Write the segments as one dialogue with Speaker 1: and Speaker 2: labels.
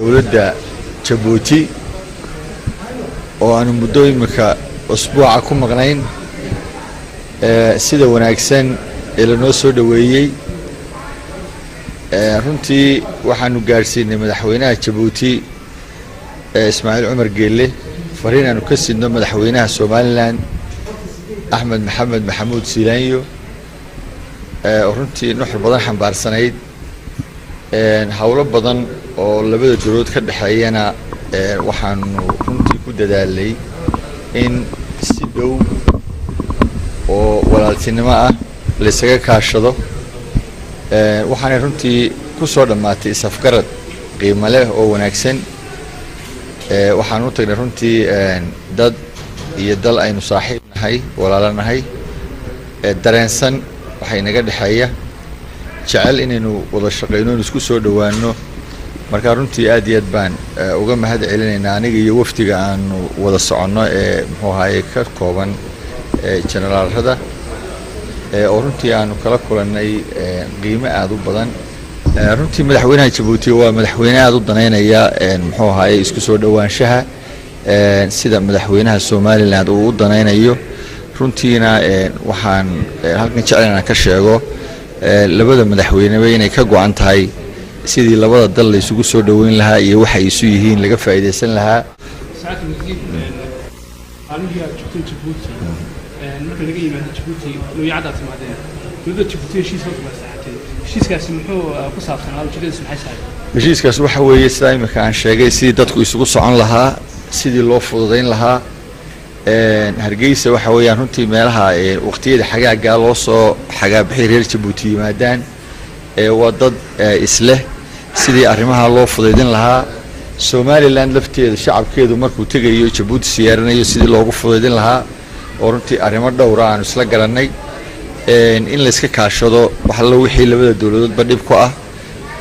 Speaker 1: Dowladda Jabuuti oo aanu muddo imika usbuuca ku maqnayn, sida wanaagsan ee lanoo soo dhoweeyey, runtii waxaanu gaadhsiinay madaxweynaha Jabuuti Ismaaciil Cumar Geelle fariin aanu ka sidno madaxweynaha Somalilan Axmed Maxamed Maxamuud Siilaanyo, oo runtii nuxur badan xambaarsanayd, howlo badan oo labada dowladood ka dhexeeyana. Waxaanu runtii ku dadaalay in si dhow oo walaaltinimo ah laysaga kaashado, waxaanay runtii ku soo dhammaatay isafgarad qiimo leh oo wanaagsan. Waxaan u tagnay runtii dad iyo dal aynu saaxiib nahay, walaalo nahay, dareensan waxa inaga dhexeeya, jecel inaynu wada shaqeyno, inu isku soo dhowaano. Marka runtii aad iyo aad baan uga mahad celinaynaa aniga iyo wafdiga aanu wada soconno ee muxuu ahaye ka kooban jenaraalrada, oo runtii aanu kala kulannay qiimo aada u badan. Runtii madaxweynaha Jabuuti waa madaxweyne aada u daneynaya muxuu ahaye isku soo dhowaanshaha, sida madaxweynaha Somaliland uu u danaynayo. Runtiina waxaan halkan jecel inaan ka sheego labada madaxweyneba inay ka go-an tahay sidii labada dal la isugu soo dhoweyn lahaa iyo waxay isu yihiin laga faa'iidaysan lahaa.
Speaker 2: Saacadda wasiir, maalmihii aad joogteen Jabuuti, marka laga yimaado Jabuuti Looyacadaad timaadeen, dowladda Jabuuti heshiis la kala saxatay. Heshiiskaasi muxuu ku saabsanaa? Ujeedadiisu maxay tahay?
Speaker 1: Heshiiskaas waxa weeye, sidaa imika aan sheegay, sidii dadku isugu socon lahaa, sidii loo fududayn lahaa. Hargeysa waxa weeyaan runtii meelaha waqtiyada xagaagaa loo soo xagaabixay reer Jabuuti yimaadaan, waa dad isleh, sidii arrimaha loo fudaydin lahaa. Somaliland lafteeda shacabkeedu markuu tegayo Jabuuti siyaaranayo, sidii loogu fudaydin lahaa, oo runtii arrimo dhowra aanu isla garannay in layska kaashado wax allo wixii labada dowladoodba dhib ku ah,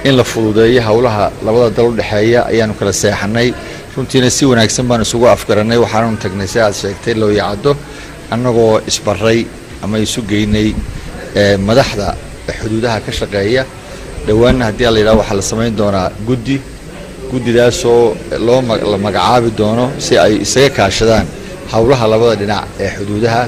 Speaker 1: in la fududeeyo howlaha labada dal u dhexeeya ayaanu kala seexanay. Runtiina si wanaagsan baan isugu afgarannay. Waxaanu tagnay, si aad sheegtay, Looyacaddo, annagoo isbaray ama isu geynay madaxda xuduudaha ka shaqeeya. Dhowaanna haddii la yidhaho waxaa la samayn doonaa guddi, guddidaasoo loo la magacaabi doono si ay isaga kaashadaan howlaha labada dhinac ee xuduudaha.